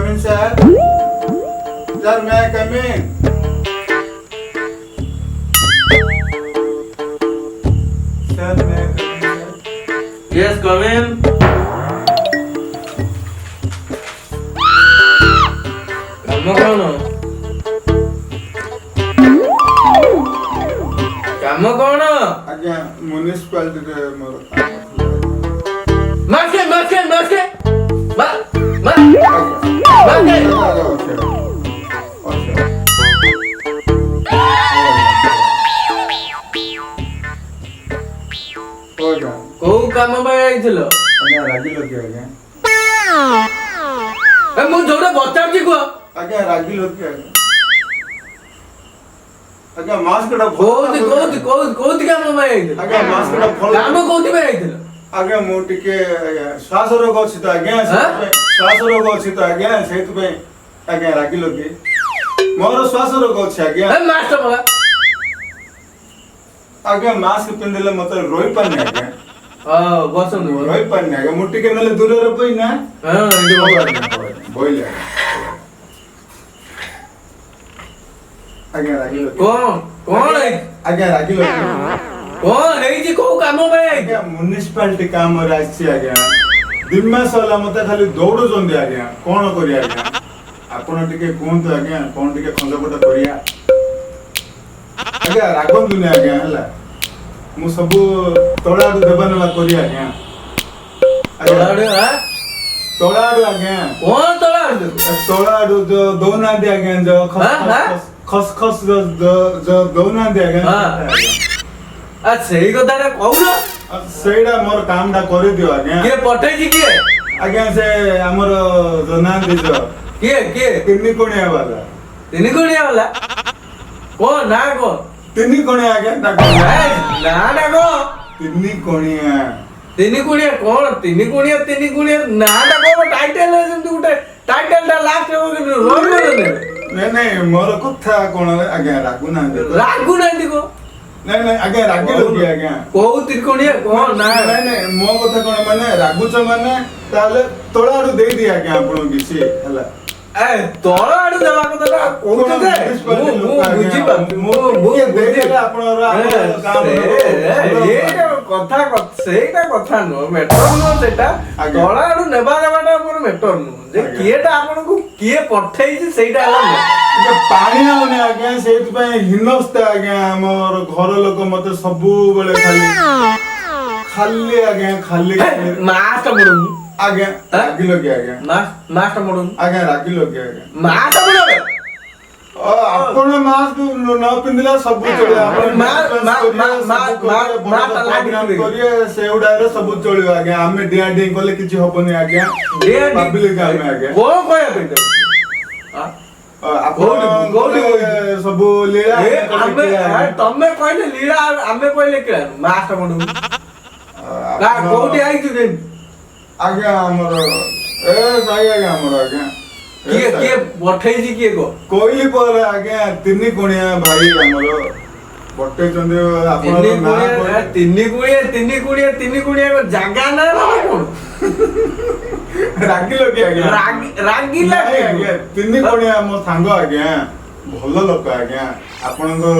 Come in sir. Sir, may I come in? Sir, may I come in sir? Yes, come in. କାମ କଣ? କାମ କଣ? ଆଜ୍ଞା, ମ୍ୟୁନିସିପାଲିଟିରେ ମୋର କାମ ଥିଲା। ମାସ୍କେ, ମାସ୍କେ, ମାସ୍କେ, ମା ମା। ଆଜ୍ଞା। ମାସ୍କେ। ଆଜ୍ଞା, ଅଛି ଅଛି। ଆଜ୍ଞା। କୋଉ କାମ ପାଇଁ ଆଇଥିଲ? ଆଜ୍ଞା, ରାଗିଲ କି ଆଜ୍ଞା? ଏ, ମୁଁ ଯୋଉଟା ପଚାରୁଛି କୁହ। ଆଜ୍ଞା, ରାଗିଲ କି ଆଜ୍ଞା? ଆଜ୍ଞା, ମାସ୍କଟା କୋଉଠି କୋଉଠି କୋଉଠି କୋଉଠି କାମ ପାଇଁ ଆଇଥିଲ? ଆଜ୍ଞା, ମାସ୍କଟା ଭଲ। କାମ କୋଉଠି ପାଇଁ ଆଇଥିଲ? ଆଜ୍ଞା, ମୁଁ ଟିକେ ଆଜ୍ଞା ଶ୍ୱାସ ରୋଗ ଅଛି ତ ଆଜ୍ଞା, ସେଥିପାଇଁ। ଶ୍ୱାସ ରୋଗ ଅଛି ତ ଆଜ୍ଞା, ସେଇଥିପାଇଁ ଆଜ୍ଞା। ରାଗିଲ କି? ମୋର ଶ୍ୱାସ ରୋଗ ଅଛି ଆଜ୍ଞା। ଏ, ମାସ୍କ ମଗା। ଆଜ୍ଞା, ମାସ୍କ ପିନ୍ଧିଲେ ମତେ ରହିପାରୁନି ଆଜ୍ଞା। ହଁ, ବସନ୍ତୁ। ରହିପାରୁନି ଆଜ୍ଞା। ମୁଁ ଟିକେ ନେଲେ ଦୂରରେ ବଇ ନା। ହଁ, ଏଇଠି ହଉ ବସ। ଆଜ୍ଞା, ହଉ ଆଜ୍ଞା, ବଇଲି ଆଜ୍ଞା। ଆଜ୍ଞା, ରାଗିଲ କି? କଣ କଣ ହେଇଛି? ଆଜ୍ଞା, ରାଗିଲ କି? କଣ ହେଇଛି? କୋଉ କାମ ପାଇଁ ଆଇଛ? ଆଜ୍ଞା, ମ୍ୟୁନିସିପାଲିଟି କାମରେ ଆସିଛି ଆଜ୍ଞା। 2 ମାସ ହେଲା ମତେ ଖାଲି ଦୌଡୁଛନ୍ତି ଆଜ୍ଞା। କଣ କରିବା ଆଜ୍ଞା? ଆପଣ ଟିକେ କୁହନ୍ତୁ ଆଜ୍ଞା, କଣ ଟିକେ ଖଣ୍ଡପଟ କରିବା ଆଜ୍ଞା। ରାଗନ୍ତୁନି ଆଜ୍ଞା, ହେଲା? ମୁଁ ସବୁ ତଳ ଆଡୁ ଦେବା ନେବା କରି ଆଜ୍ଞା। ଆଜ୍ଞା। ତଳ ଆଡୁ, ଆଁ? ତଳ ଆଡୁ ଆଜ୍ଞା। କଣ ତଳ ଆଡୁ? ତଳ ଆଡୁ ଯୋଉ ଦଉନାହାନ୍ତି ଆଜ୍ଞା, ଯୋଉ ଖସ ଆଁ? ଖସ ଖସ ଯୋଉ ଯୋଉ ଦଉନାହାନ୍ତି ଆଜ୍ଞା। ଆ, ସେଇ କଥାଟା କହୁନ। ଆଉ ସେଇଟା ମୋର କାମଟା କରିଦିଅ ଆଜ୍ଞା। କିଏ ପଠେଇଛି, କିଏ? ଆଜ୍ଞା, ସେ ଆମର ଯୋଉ ନାହାନ୍ତି ଯୋଉ କିଏ କିଏ? ତିନି କୋଣିଆ ବାଲା। ତିନି କୋଣିଆ ବାଲା କଣ ନା କଣ? ତିନି କୋଣିଆ ଆଜ୍ଞା, ତାଙ୍କ ଏ, ନା ଟା କଣ? ତିନି କୋଣିଆ। ତିନି କୋଣିଆ କଣ? ତିନି କୋଣିଆ, ତିନି କୋଣିଆ ନାଁଟା କଣ? ଟାଇଟେଲ ଯେମିତି ଗୋଟେ ଟାଇଟେଲ ଟା ଲାଷ୍ଟ ରହିବ। ନାଇଁ ନାଇଁ, ମୋର କଥା କଣ ଆଜ୍ଞା, ରାଗୁନାହାନ୍ତି ତ? ରାଗୁନାହାନ୍ତି କଣ? ନାଇଁ ନାଇଁ ଆଜ୍ଞା, ରାଗିଲ କି ଆଜ୍ଞା? କୋଉ ତ୍ରିକୋଣିଆ, କଣ ନା? ନାଇଁ ନାଇଁ, ମୋ କଥା କଣ ମାନେ, ରାଗୁଛ ମାନେ ତାହେଲେ ତଳ ଆଡୁ ଦେଇଦିଏ ଆଜ୍ଞା ଆପଣଙ୍କୁ କିଛି, ହେଲା? ଏ, ତଳ ଆଡୁ ଦେବା କଥା ଟା କହୁଛ ଯେ ମୁଁ ବୁଝିପାରୁଛି, ମୁଁ ମୁଁ ଦେଇଦେଲେ ଆପଣଙ୍କର କାମ ଏଇଟା କଥା, ସେଇଟା କଥା ନୁହଁ, ମେଟର ନୁହଁ ସେଇଟା। ତଳ ଆଡୁ ନେବା ଦେବାଟା ମୋର ମେଟର ନୁହଁ ଯେ। କିଏଟା ଆପଣଙ୍କୁ କିଏ ପଠେଇଛି, ସେଇଟା ହେଲା matter। ଆଜ୍ଞା, ପାଣି ଆଉନି ଆଜ୍ଞା, ସେଇଥିପାଇଁ ହୀନସ୍ତା ଆଜ୍ଞା। ଆମର ଘର ଲୋକ ମତେ ସବୁବେଳେ ଖାଲି ଖାଲି ଆଜ୍ଞା, ଖାଲି। ହେ, ମାସ୍କ ମୋଡୁନି। ଆଜ୍ଞା, ରାଗିଲ କି ଆଜ୍ଞା? ମାସ୍କ ମୋଡୁନି। ଆଜ୍ଞା, ରାଗିଲ କି ଆଜ୍ଞା? ମାସ୍କ ମୋଡ। ଅ, ଆପଣ ମାସ୍କ ନ ପିନ୍ଧିଲେ ସବୁ ଚଳିବ। ଆପଣ କରିବେ, ସବୁ କରିବେ, ବଡ ବଡ ପ୍ରୋଗ୍ରାମ କରିବେ, ସେଗୁଡାରେ ସବୁ ଚଳିବ ଆଜ୍ଞା। ଆମେ ଡିଆଁ ଡିଇଁ କଲେ କିଛି ହବନି ଆଜ୍ଞା। ପାବ୍ଲିକ ଆମେ ଆଜ୍ଞା। କଣ କହିବା ପାଇଁ ଚାହୁଁଛୁ? ଆପଣ କୋଉଠି କଲେ ସବୁ ଲୀଳା, ଏ, ଆମେ କଲେ ଆମେ କିଳା ଆଜ୍ଞା। ତମେ କହିଲେ ଲୀଳା, ଆମେ କହିଲେ କିଳା। ମାସ୍କ ମୋଡୁନି ନା। କୋଉଠି ଆଇଛୁ ଯେମିତି? ଆଜ୍ଞା, ଆମର ଏ ସାଇ ଆଜ୍ଞା, ଆମର ଆଜ୍ଞା ଏ କିଏ ସାଇ। କିଏ ପଠେଇଛି, କିଏ କହ? କହିଲି ପରେ ଆଜ୍ଞା, ତିନି କୋଣିଆ ଭାଇ ଆମର ପଠେଇଛନ୍ତି। ଆପଣଙ୍କ ତିନି ନାଁ କୁଣିଆ କହିଲେ। ତିନି କୁଣିଆ, ତିନି କୁଣିଆ, ତିନି କୁଣିଆ ଜାଗା ନା ନା କଣ? ରାଗିଲ କି ଆଜ୍ଞା? ରାଗିଲା ନାଇଁ କି? ଆଜ୍ଞା, ତିନି କୋଣିଆ ମୋ ସାଙ୍ଗ ଆଜ୍ଞା, ଭଲ ଲୋକ ଆଜ୍ଞା ଆପଣଙ୍କର।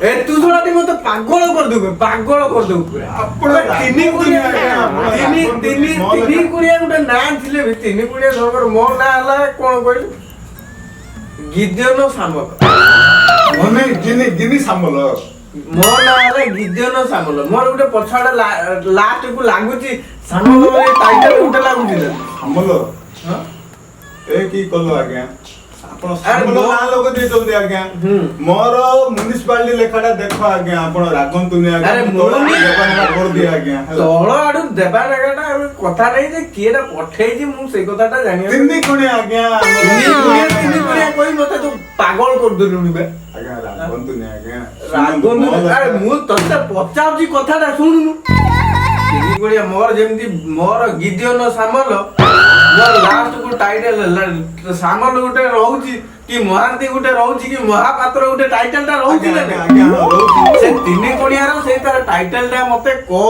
ଏ, ତୁ ଶୁଣାଟି ମତେ ପାଗଳ କରିଦେବୁ, ପାଗଳ କରିଦେବୁ ପୁରା। ଆପଣ ତିନି କୁଣିଆ ଆଜ୍ଞା, ଆପଣ ତିନି ରାଗନ୍ତୁନି, ତିନି ମୋ ତିନି କୁଣିଆ ଗୋଟେ ନାଁ ଥିଲେ ବି ତିନି କୁଣିଆ ଧରକର ମୋ ନାଁ ହେଲା କଣ କହିଲୁ? ଗିଦିଅନ ସାମଲ। ମାନେ ଗିନି ଗିନି ସାମଲ। ମୋ ନାଁ ହେଲା ଗିଦିଅନ ସାମଲ। ମୋର ଗୋଟେ ପଛଆଡେ ଲାଷ୍ଟ କୁ ଲାଗୁଛି ସାମଲ, ଟାଇଟଲ ଗୋଟେ ଲାଗୁଛି ନା? ସାମଲ। ହଁ? ଏ କି କଲ ଆଜ୍ଞା ଆପଣ? ଆରେ ସାମଲ ନାଁ ଲୋକ ଦେଇଛନ୍ତି ଆଜ୍ଞା। ମୋର ମ୍ୟୁନିସିପାଲିଟି ଲେଖାଟା ଦେଖ ଆଜ୍ଞା। ଆପଣ ରାଗନ୍ତୁନି ଆଜ୍ଞା। ଆରେ ମୁଁ ତଳ ଦେବା ନେବା କରିଦିଏ ଆଜ୍ଞା, ହେଲା? ତଳ ଆଡୁ ଦେବା ନେବାଟା ଏବେ କଥା ନାହିଁ ଯେ, କିଏଟା ପଠେଇଛି ମୁଁ ସେଇ କଥାଟା ଜାଣିବାକୁ। ତିନି କୋଣିଆ ଆଜ୍ଞା ଆମର। ତିନି କୁଣିଆ, ତିନି କୁଣିଆ କହି ମତେ ତୁ ପାଗଳ କରିଦେଲୁଣି ବେ। ଆଜ୍ଞା, ରାଗନ୍ତୁନି ଆଜ୍ଞା। ରାଗନ୍ତୁନି? ଆରେ, ମୁଁ ତତେ ପଚାରୁଛି, କଥାଟା ଶୁଣୁନୁ। ତିନି କୁଣିଆ ମୋର ଯେମିତି, ମୋର ଗିଦିଅନ ସାମଲ, ମୋର ଲାଷ୍ଟ କୁ ଟାଇଟେଲ ସାମଲ ଗୋଟେ ରହୁଛି କି ମହାନ୍ତି ଗୋଟେ ରହୁଛି କି ମହାପାତ୍ର ଗୋଟେ ଟାଇଟେଲ ଟା ରହୁଛି ନା ନାଇଁ? ଆଜ୍ଞା, ହଁ, ରହୁଛି। ସେ ତିନି କୋଣିଆର ସେଇ ତାର ଟାଇଟେଲ ଟା ମତେ କହ,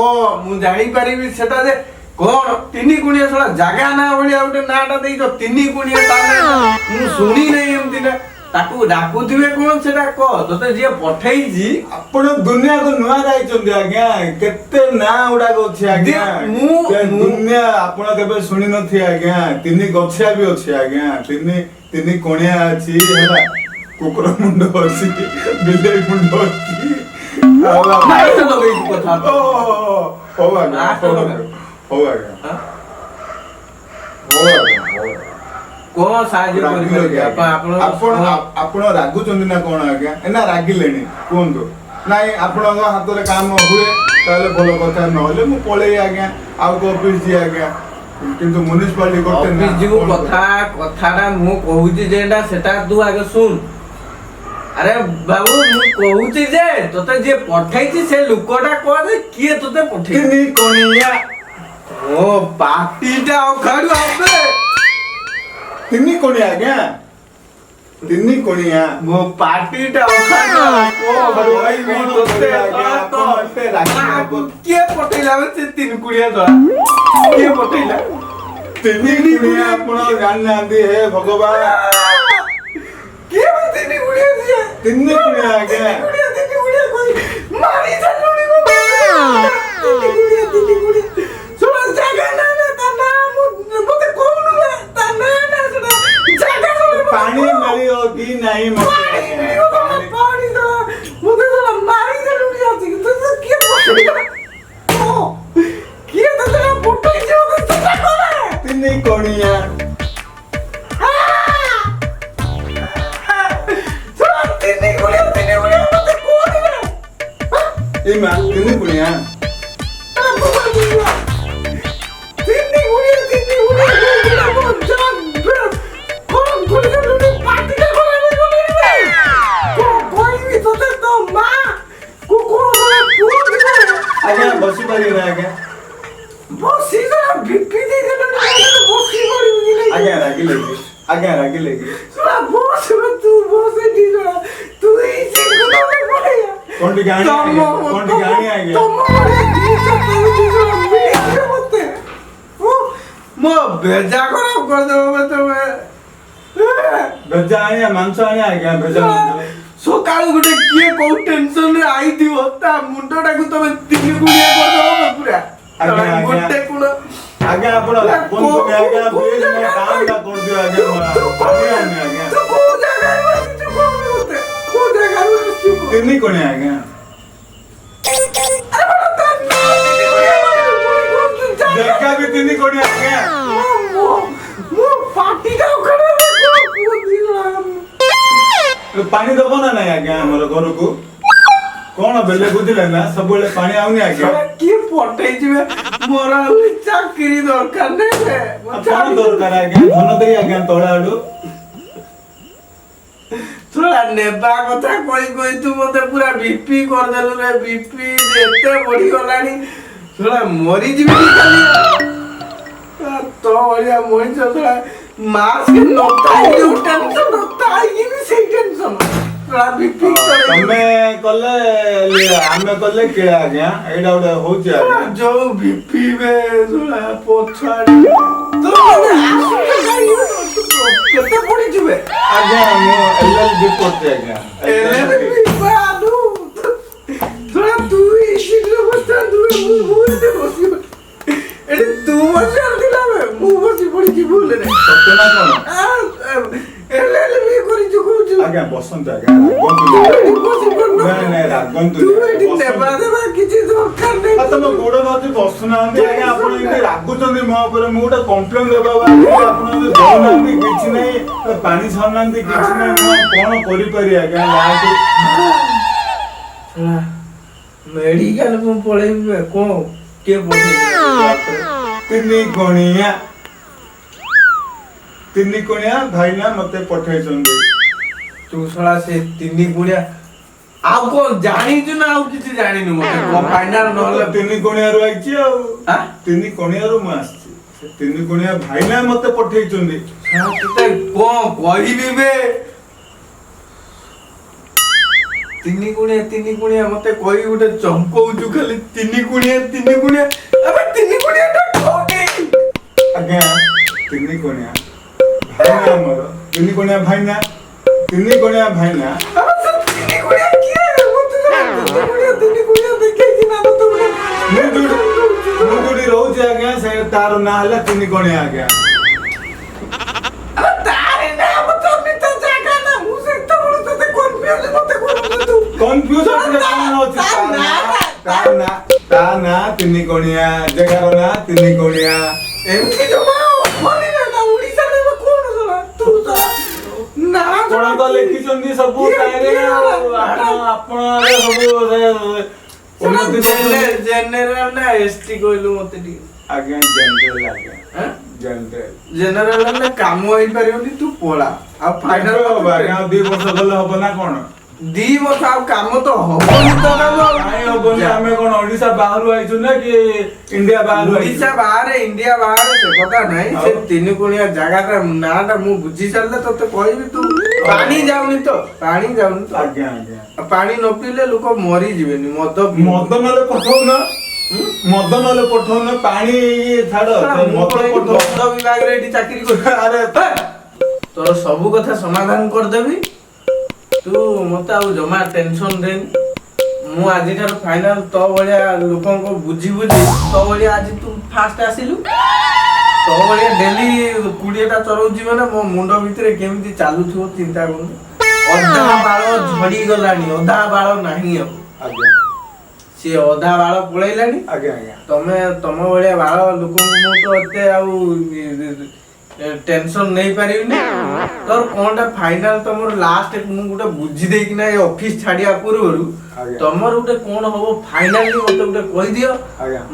ମୁଁ ଜାଣିପାରିବି ସେଟା ଯେ କଣ ତିନି କୁଣିଆ ଶଳା ଜାଗା ନା ଭଳିଆ ଗୋଟେ ନାଁଟା ଦେଇଛ ତିନି କୁଣିଆ, ତା ନାଁ ମୁଁ ଶୁଣି ନାହିଁ ଏମିତି ନା। ତାକୁ ଡାକୁଥିବେ କଣ ସେଟା କହ, ତତେ ଯିଏ ପଠେଇଛି। ଆପଣ ଦୁନିଆକୁ ନୂଆ ଯାଇଛନ୍ତି ଆଜ୍ଞା, କେତେ ନାଁ ଗୁଡାକ ଅଛି ଆଜ୍ଞା। ଦୁନିଆ ଆପଣ କେବେ ଶୁଣି ନଥିବେ ଆଜ୍ଞା। ତିନି ଗଛିଆ ବି ଅଛି ଆଜ୍ଞା, ତିନି ତିନି କଣିଆ ଅଛି, ହେଲା କୁକୁର ମୁଣ୍ଡ ଅଛି, ବିଲେଇ ମୁଣ୍ଡ ଅଛି। ଲଗେଇଛୁ କଥା। ହଉ ଆଜ୍ଞା, ହଉ ଆଜ୍ଞା, ହଉ ଆଜ୍ଞା, ହଉ। କଣ ସାହାଯ୍ୟ କରିପାରିବେ ଆପଣ? ଆପଣ ଆପଣ ରାଗୁଛନ୍ତି ନା କଣ ଆଜ୍ଞା? ନା ରାଗିଲେଣି କୁହନ୍ତୁ। ନାଇଁ, ଆପଣଙ୍କ ହାତରେ କାମ ହୁଏ ତାହେଲେ ଭଲ କଥା, ନହେଲେ ମୁଁ ପଳେଇ ଆଜ୍ଞା, ଆଉ କୋଉ ଅଫିସ ଯିଏ ଆଜ୍ଞା। କିନ୍ତୁ ମ୍ୟୁନିସିପାଲିଟି ଗୋଟେ ଅଫିସ ଯିବୁ। କଥାଟା ମୁଁ କହୁଛି ଯେଟା ସେଟା ତୁ ଆଗ ଶୁଣ। ଆରେ ବାବୁ, ମୁଁ କହୁଛି ଯେ ତତେ ଯିଏ ପଠେଇଛି ସେ ଲୋକଟା କହ ଯେ କିଏ ତତେ ପଠେଇଛି। ତିନି କଣିଆ। ଓ ପାଟିଟା ଅଖାଡୁ ଆବେ। ତିନି କଣିଆ ଆଜ୍ଞା, ତିନି କଣିଆ। ମୋ ପାଟିଟା ଅଖାଡୁ। କିଏ ପଠେଇଲା ସେ ତିନି କୁଣିଆ ଦଳା? କିଏ ପଠେଇଲା ତିନି କୁଣିଆ? ଆପଣ ଜାଣିନାହାନ୍ତି? ହେ ଭଗବାନ, କିଏ ତିନି କୁଣିଆ? ସିଏ ତିନି କୁଣିଆ ଆଜ୍ଞା। ତିନି କୁଣିଆ କହି ମାରି ସାରିଲୁଣି। ତିନି କୁଣିଆ, ତିନି କୁଣିଆ ଶୁଣ, ଜାଗା ନା ନା ତା ନାଁ ମତେ କହୁନୁ ତା ନାଁ ନା ସେଟା ଜାଗା। ପାଣି ମିଳିବ କି ନାହିଁ ମତେ? ପାଣି ମତେ ମାରି ଦେଲୁଣି ଆସିକି। କିଏ ପଠେଇଲା? କିଏ ତତେ ପଠେଇଛି ମତେ ସେଟା କରେ। ତିନି କଣିଆ। ତିନି କୁଣିଆ, ତିନି କୁଣିଆ ମତେ କୁହନି। ଏ ମା, ତିନି କୁଣିଆ, ତିନି କୁଣିଆ, ତିନି କୁଣିଆ। କହିବି ତତେ ତୋ ମା କୁକୁର। ଆଜ୍ଞା ବସି ପାରିବେନି ଆଜ୍ଞା? ବସି ବିପି ଦେଇଦେଲୁଣି, ବସି ପଡିବି କି ନାଇଁ? ଆଜ୍ଞା ରାଗିଲେ କି ଆଜ୍ଞା? ରାଗିଲେ କି? ଶୁଣା, ବସ, ତୁ ବସ ଏଠି। ଶୁଣା, ତୁ ଏଇ ସିଟକୁ ନହେଲେ ପଳେଇଆ। କଣ ଟିକେ ଆଣି, କଣ ଟିକେ ଆଣି ଆଜ୍ଞା। ତମ ଭଳିଆ ଜିନିଷ କେମିତି ଶୁଣା ମିଳିବ ମତେ? ମୋ ଭେଜା ଖରାପ କରିଦେବ ତମେ। ଭେଜା ଆଣିଆ, ମାଂସ ଆଣିଆ ଆଜ୍ଞା, ଭେଜା। ସକାଳୁ ଗୋଟେ କିଏ କୋଉ ଟେନସନରେ ଆଇଥିବ, ତା ମୁଣ୍ଡଟାକୁ ତମେ ତିନି ଗୁଣିଆ କରିଦବ ପୁରା ଗୋଟେ କୁଣ। ଆଜ୍ଞା ଆପଣ ରାଗନ୍ତୁନି ଆଜ୍ଞା, ପ୍ଲିଜ ମୋ କାମଟା କରିଦିଅ ଆଜ୍ଞା। ତୁ କୋଉ ଜାଗାରୁ ଆସିଛୁ କହୁନୁ ମତେ? କୋଉ ଜାଗାରୁ ଆସିଛୁ? ତିନି କଣିଆ ଆଜ୍ଞା। ଜାଗା ବି ତିନି କଣିଆ ଆଜ୍ଞା। ମୋ ପାଟିଟା ପାଣି ଦବ ନା ନାଇଁ ଆଜ୍ଞା ଆମର ଘରକୁ? କଣ ବେଲେ ବୁଝିଲେ ନା, ସବୁବେଳେ ପାଣି ଆଉନି ଆଜ୍ଞା। କିଏ ପଠେଇଛି? ମୋର ଆଉ ଚାକିରି ଦରକାର ନାହିଁ। କଣ ଦରକାର ଆଜ୍ଞା? ଧନ ଦେଇ ଆଜ୍ଞା ତଳ ଆଡୁ। ଶୁଣା, ନେବା କଥା କହି କହି ତୁ ମତେ ପୁରା ବିପି କରିଦେଲୁ ରେ। ବିପି ଏତେ ବଢିଗଲାଣି ଶୁଣା, ମରିଯିବି କି କାଲି। ତୋ ଭଳିଆ ମଣିଷ ଶୁଣା, ମାସ୍କ ନ ଥାଇ ଯୋଉ ଟେନସନ, ଥାଇକି ବି ସେଇ ଟେନସନ। ତମେ କଲେ ଆମେ କଲେ କିଏ ଆଜ୍ଞା? ଏଇଟା ଗୋଟେ ହଉଛି ଆଜ୍ଞା। ଯୋଉ ବିପି ବେ ଶୁଣା ପଛଆଡେ। କେତେ ପଢିଛୁ ବେ? ଆଜ୍ଞା ମୁଁ ଏଲଏଲବି କରୁଛି ଆଜ୍ଞା। ଏଲଏଲବି ଆଲୁ ଶୁଣା, ତୁ ଏଇ ସିଟରେ ବସିଥାନ୍ତୁ, ମୁଁ ଏଠି ବସି। ଏଠି ତୁ ବସିବାର ଥିଲା ବେ, ମୁଁ ବସି ପଡିଛି ଭୁଲରେ। ସତ୍ୟ ନା କଣ? ଏଲଏଲବି କରିଛୁ କହୁଛୁ। ଆଜ୍ଞା ବସନ୍ତୁ ଆଜ୍ଞା, ରାଗନ୍ତୁନି। ନାଇଁ ନାଇଁ, ରାଗନ୍ତୁନି। ତୁ ଏଠି ନେବା ଦେବା କିଛି ଦରକାର ନାହିଁ। ତମ ଗୋଡ ଧରୁଛି, ବସୁନାହାନ୍ତି ଆଜ୍ଞା। ଆପଣ ଏମିତି ରାଗୁଛନ୍ତି ମୋ ଉପରେ, ମୁଁ ଗୋଟେ କମ୍ପ୍ଲେନ ଦେବାକୁ ଆପଣ ଦଉନାହାନ୍ତି କିଛି ନାହିଁ, ପାଣି ଛାଡୁନାହାନ୍ତି କିଛି ନାହିଁ, ମୁଁ କଣ କରିପାରିବି ଆଜ୍ଞା? ମେଡିକାଲ ମୁଁ ପଳେଇବି। କଣ କିଏ ପଠେଇଛି? ତିନି କଣିଆ, ତିନି କଣିଆ ଭାଇନା ମତେ ପଠେଇଛନ୍ତି। ତୁ ଶଳା ସେ ତିନି କୁଣିଆ ଆଉ କଣ ଜାଣିଛୁ ନା ଆଉ କିଛି ଜାଣିନୁ? ମତେ ଫାଇନାଲ ନହେଲେ। ତିନି କଣିଆରୁ ଆଇଛି ଆଉ ତିନି କଣିଆରୁ ମୁଁ ଆସିଛି। ସେ ତିନି କଣିଆ ଭାଇନା ମତେ ପଠେଇଛନ୍ତି। ତତେ କଣ କହିବି ବେ? ତିନି କୁଣିଆ, ତିନି କୁଣିଆ ମତେ କହି ଗୋଟେ ଚମକଉଛୁ ଖାଲି। ତିନି କୁଣିଆ, ତିନି କୁଣିଆ। ଆବେ ତିନି କୁଣିଆ ଟା କୋଉଠି? ତିନି କୋଣିଆ ଭାଇନା, ଆମର ତିନି କୋଣିଆ ଭାଇନା, ତିନି କୋଣିଆ ଭାଇନା। ଆବେ ସେ ତିନି କୋଣିଆ କିଏ? ମତେ ତ ତିନି କୋଣିଆ ତିନି କୋଣିଆ ଦେଖେଇକି ନା ମତେ ଗୋଟେ ମୁଁ ଯୋଉଠି ରହୁଛି ଆଜ୍ଞା, ସେ ତାର ନାଁ ହେଲା ତିନି କୋଣିଆ ଆଜ୍ଞା। ଆବେ ତାରି ନା ମତେ ତା ଜାଗା ନା, ମୁଁ ସେତେବେଳୁ ତତେ କନଫ୍ୟୁଜ ମତେ କରୁଛୁ ତୁ। କନଫ୍ୟୁଜନ କଣ ଅଛି? ତା ନାଁ, ତା ନାଁ ତିନି କୋଣିଆ, ଜାଗାର ନାଁ ତିନି କୋଣିଆ। ଏମିତି ଜମା ହବନି ନା। ନା ଓଡ଼ିଶାରେ ଏବେ କଣ ଶୁଣ, ତୁ ଶଳା ନା। ଆପଣ ତ ଲେଖିଛନ୍ତି ସବୁ ତାହିଁରେ ଆଉ ଆପଣ ସବୁ ଉନ୍ନତି କରୁଛନ୍ତି। ଜେନେରାଲ ନା ଏସଟି କହିଲୁ ମତେ ଟିକେ? ଆଜ୍ଞା, ଜେନେରାଲ ଆଜ୍ଞା। ଆଁ? ଜେନେରାଲ। ଜେନେରାଲ ହେଲେ କାମ ହେଇପାରିବନି, ତୁ ପଳା। ଆଉ ଫାଇନାଲ ଫାଇନାଲ ହବ ଆଜ୍ଞା, ଆଉ 2 ବର୍ଷ ଗଲେ ହବ ନା କଣ? 2 ବର୍ଷ ଆଉ କାମ ତ ହବନି ତ କାମ ଆଉ। କାଇଁ ହବନି? ଆମେ କଣ ଓଡିଶା ବାହାରୁ ଆଇଛୁ ନା କି ଇଣ୍ଡିଆ ବାହାରୁ ଆଇଛୁ? ଓଡିଶା ବାହାରେ, ଇଣ୍ଡିଆ ବାହାରେ ସେ କଥା ନାହିଁ। ସେ ଆଉ? ତିନି କୋଣିଆ ଜାଗାଟା ନାଁ ଟା ମୁଁ ବୁଝି ସାରିଲେ ତତେ କହିବି। ତୁ ପାଣି ଯାଉନି ତ? ପାଣି ଯାଉନି ତ? ଆଜ୍ଞା ଆଜ୍ଞା। ଆଉ ପାଣି ନ ପିଇଲେ ଲୋକ ମରିଯିବେନି, ମଦ ପିଇବେ। ମଦ ନହେଲେ ପଠଉନ, ମଦ ନହେଲେ ପଠଉନ, ପାଣି ଛାଡ। ମୁଁ ମଦ କଣ ଏଇଠି ପଠଉ। ମଦ ବିଭାଗରେ ଏଠି ଚାକିରି କରୁଛି? ଆରେ। ତୋର ସବୁ କଥା ସମାଧାନ କରିଦେବି, ତୁ ମତେ ଆଉ ଜମା ଟେନସନ ଦେନି। ମୁଁ ଆଜିଠାରୁ ଫାଇନାଲ ତୋ ଭଳିଆ ଲୋକଙ୍କ ବୁଝି ବୁଝି, ତୋ ଭଳିଆ ଆଜି ତୁ ଫାଷ୍ଟ ଆସିଲୁ, ତୋ ଭଳିଆ ଡେଲି 20ଟା ଚରଉଛି, ମାନେ ମୋ ମୁଣ୍ଡ ଭିତରେ କେମିତି ଚାଲୁଥିବ ଚିନ୍ତା କରୁନୁ। ଅଧା ବାଳ ଝଡି ଗଲାଣି, ଅଧା ବାଳ ନାହିଁ ଆଉ। ସିଏ ଅଧା ବାଳ ପଳେଇଲାଣି। ଆଜ୍ଞା ଆଜ୍ଞା ତମେ ତମ ଭଳିଆ ବାଳ ଲୋକଙ୍କୁ ମୁଁ ତ ଏତେ ଆଉ ଟେନସନ ନେଇପାରିବିନି। ତୋର କଣଟା ଫାଇନାଲ, ତମର ଲାଷ୍ଟ ମୁଁ ଗୋଟେ ବୁଝି ଦେଇକିନା ଏ ଅଫିସ ଛାଡିବା ପୂର୍ବରୁ ତମର ଗୋଟେ କଣ ହବ ଫାଇନାଲି ମତେ ଗୋଟେ କହିଦିଅ।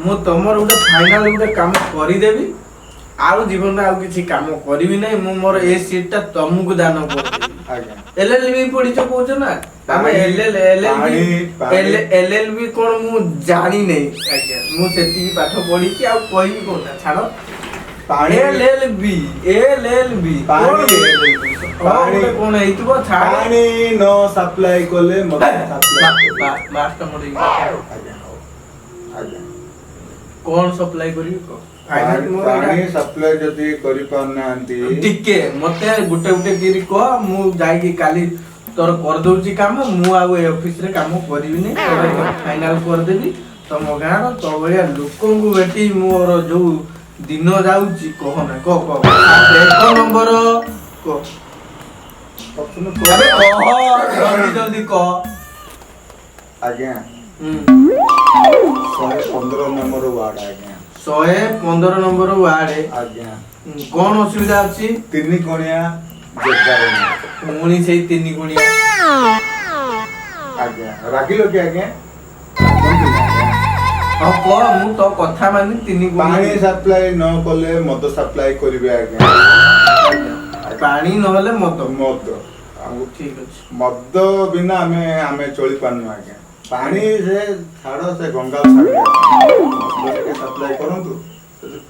ମୁଁ ତମର ଗୋଟେ ଫାଇନାଲ ଗୋଟେ କାମ କରିଦେବି, ଆଉ ଜୀବନରେ ଆଉ କିଛି କାମ କରିବି ନାହିଁ। ମୁଁ ମୋର ଏ ସିଟ୍ ଟା ତମକୁ ଦାନ କରିଦେବି। ଏଲ ଏଲ ବି ପଢିଛ କହୁଛ ନା ଆମେ? ଏଲ ଏଲ ଏଲ ପାଣି, ପାଣି। ଏଲ ଏଲ ଏଲ ବି କଣ ମୁଁ ଜାଣିନେଇ ଆଜ୍ଞା। ମୁଁ ସେତିକି ପାଠ ପଢିଛି, ଆଉ କହିବି କଣଟା, ଛାଡ। ପାଣି। L L B, L L B. ପାଣି। ପାଣି। କଣ ହେଇଥିବ ଛାଡ। ପାଣି ନ ସପ୍ଲାଇ କଲେ ମଦ ସପ୍ଲାଇ। ମାସ୍କ ମଡେଇ। ଆଜ୍ଞା, ହଉ ଆଜ୍ଞା। କଣ ସପ୍ଲାଇ କରିବି କହ? ଫାଇନାଲ ପାଣି। ମୋର ପାଣି ଏଇଟା ସପ୍ଲାଇ ଯଦି କରିପାରୁନାହାନ୍ତି। ଟିକେ ମତେ ଗୋଟେ ଗୋଟେ କିରି କହ, ମୁଁ ଯାଇକି କାଲି ତୋର କରିଦଉଛି କାମ। ମୁଁ ଆଉ ଏ ଅଫିସରେ କାମ କରିବିନି, ଫାଇନାଲ କରିଦେବି। ତମ ଗାଁର ତୋ ଭଳିଆ ଲୋକଙ୍କୁ ଭେଟି ମୋର ଯୋଉ ଦିନ ଯାଉଛି କହନା। କହ କହ, ଏକ ନମ୍ବର କହ। ପ୍ରଥମେ ଆବେ କହ, ଜଲ୍ଦି ଜଲ୍ଦି କହ। ଆଜ୍ଞା। 115 ନମ୍ବର ୱାର୍ଡ ଆଜ୍ଞା। 115 ନମ୍ବର ୱାର୍ଡ। ଆଜ୍ଞା। କଣ ଅସୁବିଧା ଅଛି? ତିନି କୋଣିଆ ଜାଗାର ନାଁ। ପୁଣି ସେଇ ତିନି କୋଣିଆ। ଆଜ୍ଞା, ରାଗିଲ କି ଆଜ୍ଞା? ରାଗନ୍ତୁନି ଆଜ୍ଞା। ହଁ କହ, ମୁଁ ତୋ କଥା ମାନି ତିନି ପାଣି କୋଣିଆ। ସପ୍ଲାଇ ନ କଲେ ମଦ ସପ୍ଲାଇ କରିବେ ଆଜ୍ଞା। ପାଣି ନହେଲେ ମଦ। ମଦ ଆମକୁ ଠିକ ଅଛି। ମଦ ବିନା ଆମେ ଚଳି ପାରୁନୁ ଆଜ୍ଞା। ପାଣି ସେ ଛାଡ, ସେ ଗଙ୍ଗା ଛାଡ, ମଦ ଟିକେ ସପ୍ଲାଇ କରନ୍ତୁ।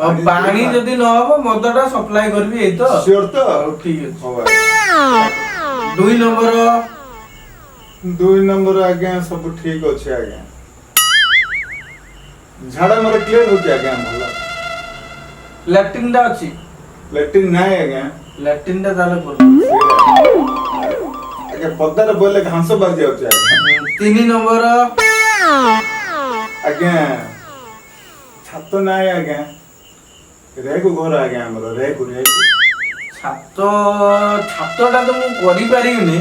ଆଉ ପାଣି ଯଦି ନହବ ମଦଟା ସପ୍ଲାଇ କରିବି, ଏଇ ତ? ସିଓର ତ? ହଉ, ଠିକ ଅଛି। ହଉ ଆଜ୍ଞା। ଦୁଇ ନମ୍ବର। ଦୁଇ ନମ୍ବର ଆଜ୍ଞା, ସବୁ ଠିକ ଅଛି ଆଜ୍ଞା। ଝାଡା ମୋର କ୍ଲିୟର ହଉଛି ଆଜ୍ଞା, ଭଲ। ଲାଟ୍ରିନ୍ ଟା ଅଛି? ଲାଟ୍ରିନ୍ ନାହିଁ ଆଜ୍ଞା। ଲାଟ୍ରିନ୍ ଟା ତାହେଲେ କର। ଆଜ୍ଞା, ପଦାରେ ବୋଇଲେ ଘାସ ବାଜି ଯାଉଛି ଆଜ୍ଞା। ତିନି ନମ୍ବର। ଆଜ୍ଞା, ଛାତ ନାହିଁ ଆଜ୍ଞା, ରେକୁ ଘର ଆଜ୍ଞା ଆମର, ରେକୁ ରେକୁ। ଛାତ, ଛାତଟା ତ ମୁଁ କରିପାରିବିନି।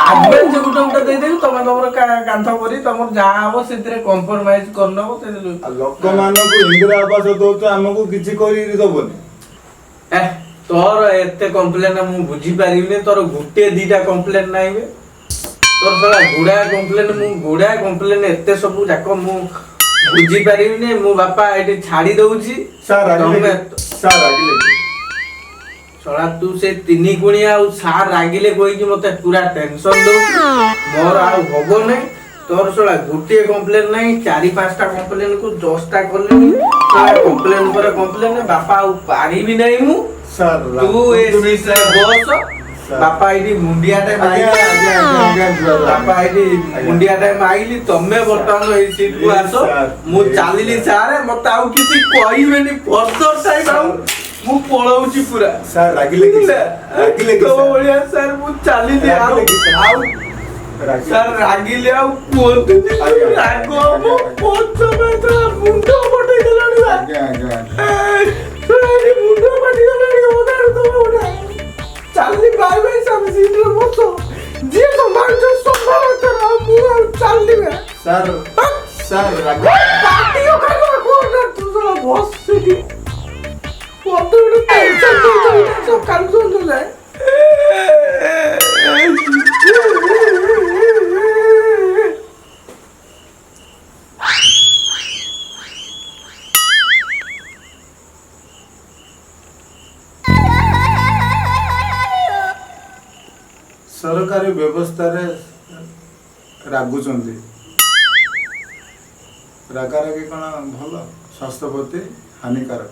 ଆଡଭାନ୍ସ ଗୋଟେ ଗୋଟେ ଦେଇଦେବି, ତମେ ତମର କାନ୍ଥ କରି ତମର ଯାହା ହବ ସେଥିରେ କମ୍ପ୍ରମାଇଜ କରିନବ ସେଥିରେ। ଆଉ ଲୋକମାନଙ୍କୁ ଇନ୍ଦିରା ଆବାସ ଦଉଛ, ଆମକୁ କିଛି କରି ଦବନି? ଏ ତୋର ଏତେ କମ୍ପ୍ଲେନ ମୁଁ ବୁଝିପାରିବିନି। ତୋର ଗୋଟେ ଦିଟା କମ୍ପ୍ଲେନ ନାହିଁ ବେ, ତୋର ଶଳା ଗୁଡାଏ କମ୍ପ୍ଲେନ। ମୁଁ ଗୁଡାଏ କମ୍ପ୍ଲେନ ଏତେ ସବୁ ଯାକ ମୁଁ ବୁଝିପାରିବିନି। ମୁଁ ବାପା ଏଠି ଛାଡି ଦଉଛି। ସାର୍ ରାଗିଲେ ତମେ କି? ସାର୍ ରାଗିଲେ କି? ଶଳା ତୁ ସେ ତିନି କୋଣିଆ ଆଉ ସାର୍ ରାଗିଲେ କହିକି ମତେ ପୁରା ଟେନସନ ଦଉଛୁ। ମୋର ଆଉ ହବ ନାହିଁ। ତୋର ଶଳା ଗୋଟିଏ କମ୍ପ୍ଲେନ ନାହିଁ, ଚାରି ପାଞ୍ଚଟା କମ୍ପ୍ଲେନ କୁ 10ଟା କଲେଣି। ଶଳା କମ୍ପ୍ଲେନ ପରେ କମ୍ପ୍ଲେନ, ବାପା ଆଉ ପାରିବି ନାହିଁ ମୁଁ। ସାର୍ ତୁ ଏ ରାଗନ୍ତୁନି ସିଟରେ ସାର୍। ବସ। ସାର୍। ବାପା ଏଇଠି ମୁଣ୍ଡିଆଟେ ଆଜ୍ଞା ମାଇଲି। ଆଜ୍ଞା ଆଜ୍ଞା ଆଜ୍ଞା ଜୁହାର ବାପା ଆଜ୍ଞା। ଏଇଠି ଆଜ୍ଞା। ମୁଣ୍ଡିଆଟେ ମାଇଲି, ତମେ ବର୍ତ୍ତମାନ ଏଇ ସିଟ୍ କୁ Please, ଆସ। sir, ମୁଁ please, ଚାଲିଲି sir. Sir, ମତେ ଆଉ କିଛି କହିବେନି ଫର୍ଦର ଟାଇମ୍ ଆଉ। ମୁଁ ପଳଉଛି ପୁରା। ସାର୍, ରାଗିଲେ କି ସାର୍? ରାଗିଲେ କି ତୋ ସାର୍? ଭଳିଆ ସାର୍, ମୁଁ ଚାଲିଲି ଆଉ। ରାଗିଲେ କି ସାର୍? ଆଉ ରାଗିଲେ। ସାର୍, ରାଗିଲେ ଆଉ କୁହନ୍ତୁନି। ଆଜ୍ଞା। ରାଗ ମୋ ପଞ୍ଚମ ମୁଣ୍ଡ ଫଟେଇ ଦେଲାଣି ବା। ଆଜ୍ଞା ଆଜ୍ଞା ଆଜ୍ଞା। ଏ, ମୁଣ୍ଡ ଫାଟିଗଲାଣି ଅଧାରୁ ତମ ଗୋଟେ। ଚାଲିଲି, ବାଇ ବାଇ। ସାର୍, ସିଟରେ ବସ, ଯିଏ ସମ୍ଭାଳୁଛ ସମ୍ଭାଳ ତୋର। ମୁଁ ଆଉ ଚାଲିଲି ବେ। ସାର୍, ସାର୍, ରାଗ ପାଟି ଖାଇବ କଣ? ତୁ ଶଳା ବସ ସେଠି। ମତେ ଗୋଟେ ଟେନସନ ଦେଇଛନ୍ତି ସକାଳୁ ସଞ୍ଜ ଯାଏ। ସରକାରୀ ବ୍ୟବସ୍ଥାରେ ରାଗୁଛନ୍ତି। ରାଗାରାଗି କ'ଣ ଭଲ? ସ୍ୱାସ୍ଥ୍ୟ ପ୍ରତି ହାନିକାରକ।